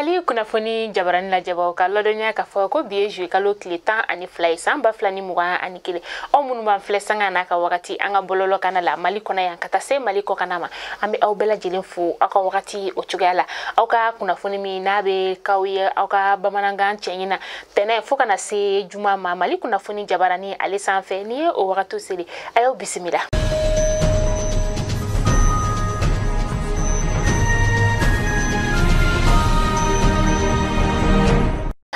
Mali kunnafoni jabarani lajɛbaw ka ladɔnniya k'a fɔ ko bi ye juillet kalo tile 12 ye san 2021. Aw minnu b'an filɛ sanga n'a ka wagati an ka bɔlɔlɔ kana la Mali kɔnɔ yan ka taa se Mali kɔkanna ma, an bɛ aw bɛɛ lajɛlen fo aw ka wagati o cogoya la. Aw ka kunnafoni min n'a bɛ k'aw ye aw ka bamanankan cɛɲi na tɛnɛ fo ka na se juma ma, Mali kunnafoni jabarani ale sanfɛ. N'i ye o wagati seli, a y'aw bisimila.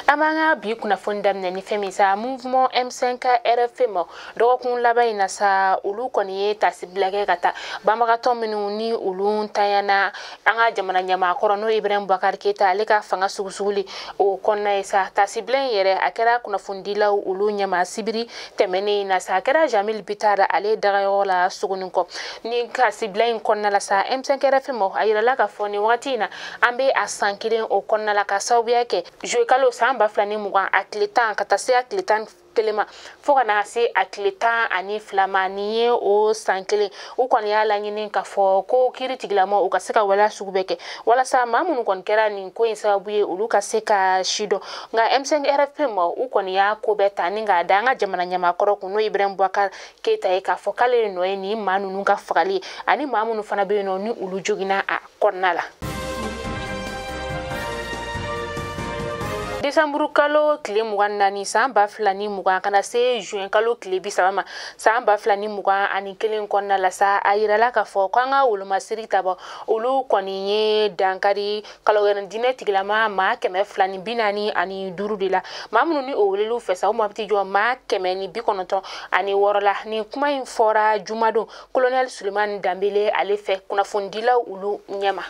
An b'an ka bi kunnafoni daminɛ ni fɛn min sa, mouvement M5 RFP ma dɔgɔkun laban in na sa, olu kɔni ye tasibila kɛ ka taa banbagatɔ minnu ni olu ntanyana an ka jamana ɲɛmaa kɔrɔ n'o Ibrahim Boubacar Keita ale ka fanga sugusuguli o kɔnɔna ye sa. Tasibila in yɛrɛ a kɛra kunnafonidilaw olu ɲɛmaa sibiri tɛmɛnen in na sa, a kɛra Jamil Bittar ale dagayɔrɔ la Sogonikɔ. Ni tasibila in kɔnɔna la sa, M5 RFP ma a yirala k'a fɔ nin wagati in na an bɛ a san kelen o kɔnɔna la ka sababuya kɛ juillet kalo san 2020 a tile 10 ka taa se a tile 11 ma fo ka na se a tile 12 ma. Nin ye o san kelen, u kɔni y'a laɲini k'a fɔ ko kiiri tigilamɔgɔw u ka se ka waleya sugu bɛɛ kɛ walasa maa minnu kɔni kɛra nin ko in sababu ye olu ka se ka si dɔn. Nka M5 RFP ma u kɔni y'a ko bɛɛ ta ni k'a da an ka jamana ɲɛmaa kɔrɔ kun n'o Ibrahim Boubacar Keita ye k'a fɔ k'ale de nɔ ye nin maa ninnu ka fagali ye ani maa minnu fana bɛ yen nɔ ni olu joginna a kɔnɔna la. Décembre kalo tile 24 san 2020 ka na se juin kalo tile 30 ma san 2021 kɔnɔna la sa, a yirala k'a fɔ k'an ka wolomasiri tabɔ olu kɔni ye dankari kalowɛrɛ diinɛ tigilama maa 245 de la. Maa minnu ni o weleliw fɛ sa, o maa bɛ t'i jɔ maa 196 la. Nin kuma in fɔra jumadon colonel Sulemani Danbele ale fɛ kunnafonidilaw olu ɲɛma.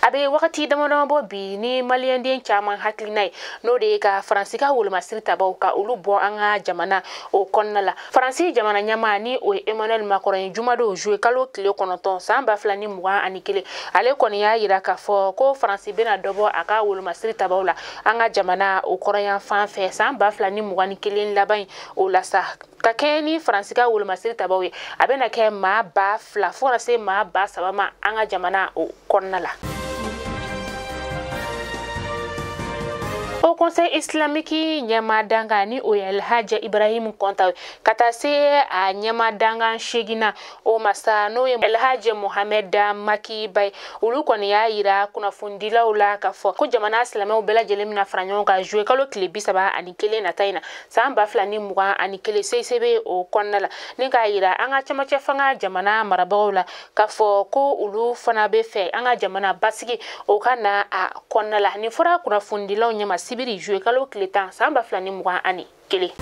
A bɛ wagati damadama bɔ bi ni maliyɛnden caman hakilina ye n'o de ye ka Faransi ka wolomasiri tabaw ka olu bɔ an ka jamana o kɔnɔna la. Faransi jamana ɲɛmaa ni o ye Emmanuel Macron ye jumadon juillet kalo tile 9 san 2021, ale kɔni y'a yira k'a fɔ ko Faransi bɛna dɔ bɔ a ka wolomasiri tabaw la an ka jamana o kɔrɔyan fan fɛ san 2021 laban in o la sa. Ka kɛɲɛ ni Faransi ka wolomasiri tabaw ye, a bɛna kɛ maa 2000 fo ka na se maa 3000 ma an ka jamana o kɔnɔna la. Au conseil islamique ɲɛmaa dankan ni o ye Alhaji Ibrahim Kɔnta ka taa se a ɲɛmaa dankan 8nan o ma sa n'o ye Alhaji Mohamed Maki Baye, olu kɔni y'a yira kunnafonidilaw la k'a fɔ ko jamana silamɛw bɛɛ lajɛlen bɛna fara ɲɔgɔn kan juillet kalo tile 31 nata in na san 2021 CICB o kɔnɔna la, ni k'a yira an ka cɛmancɛ fanga jamana marabagaw la k'a fɔ ko olu fana bɛ fɛ an ka jamana basigi o ka na a kɔnɔna la. Nin fɔra kunnafonidilaw ɲɛma sibiri juillet kalo tile 10 san 2021.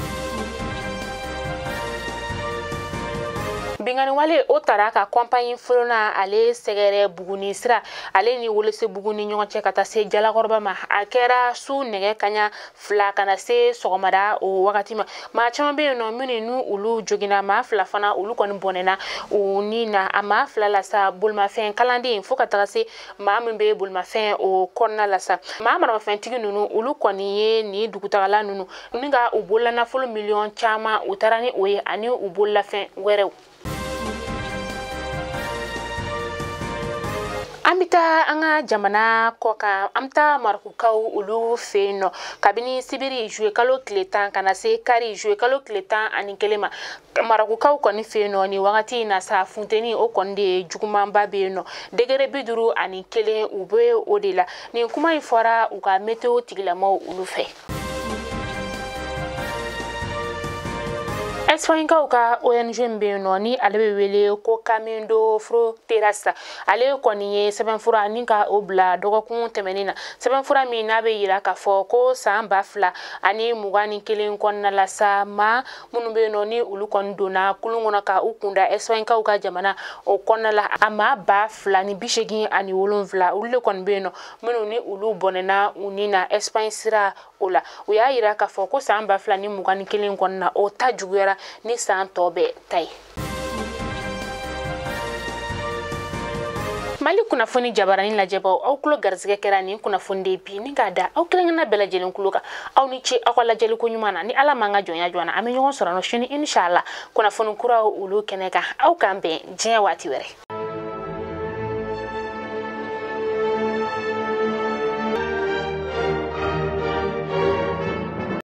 Binkanni wale o tara ka kɔnpaɲi fɔlɔna ale sɛgɛrɛ Buguni sira ale ni Welesebugu ni ɲɔgɔn cɛ ka taa se Jalakɔrɔba ma. A kɛra su nɛgɛ kaɲa 2 ka na se sɔgɔmada o wagati ma. Maa caman bɛ yen nɔ minnu ni olu joginna, maa 2 fana olu kɔni bɔnɛna u ni na. A maa 2 la sa, bolimafɛn kalanden fo ka taga se maa min bɛ bolimafɛn o kɔnɔna la sa. Maa maramafɛntigi ninnu olu kɔni ye nin dugutagala ninnu ni ka u bololanafolo miliyɔn caman u taara ni o ye ani u bololafɛn wɛrɛw. An bɛ taa an ka jamana kɔkan, an bɛ taa Marokukaw olu fɛ yen nɔ kabini sibiri juillet kalo tile 10 ka na se kari juillet kalo tile 11 ma. Marokukaw kɔni fɛ yen nɔ nin wagati in na sa, funteni o kɔni de ye jugumanba bɛ yen nɔ, degré 51 u bɛ o de la. Nin kuma in fɔra u ka météo tigilamɔgɔw olu fɛ. Espagnekaw ka ONG min bɛ yen nɔ ni ale bɛ wele ko Camindo Fronteras, ale kɔni ye sɛbɛnfura ni ka o bila dɔgɔkun tɛmɛnen na. Sɛbɛnfura min n'a bɛ yira k'a fɔ ko san 2021 kɔnɔna la sa, maa minnu bɛ yen nɔ ni olu kɔni donna kulun kɔnɔ ka u kunda Espagnekaw ka jamana o kɔnɔna la, a maa 2087 olu de kɔni bɛ yen nɔ minnu ni olu bɔnɛna u ni na Espagne sira o la. U y'a yira k'a fɔ ko san 2021 kɔnɔna o ta juguyara ni san tɔ bɛɛ ta ye. Mali kunnafoni jabarani lajɛbaw, aw tulo garisɛgɛ kɛra nin kunnafoni de bi ni k'a da aw kelen-kelenna bɛɛ lajɛlen tulo kan. Aw ni ce aw ka lajɛli ko ɲuman na. Ni Ala m'an ka jɔnya jɔ an na, an bɛ ɲɔgɔn sɔrɔ sini inshallah kunnafoni kuraw olu kɛnɛ kan. Aw k'an bɛn diɲɛ waati wɛrɛ.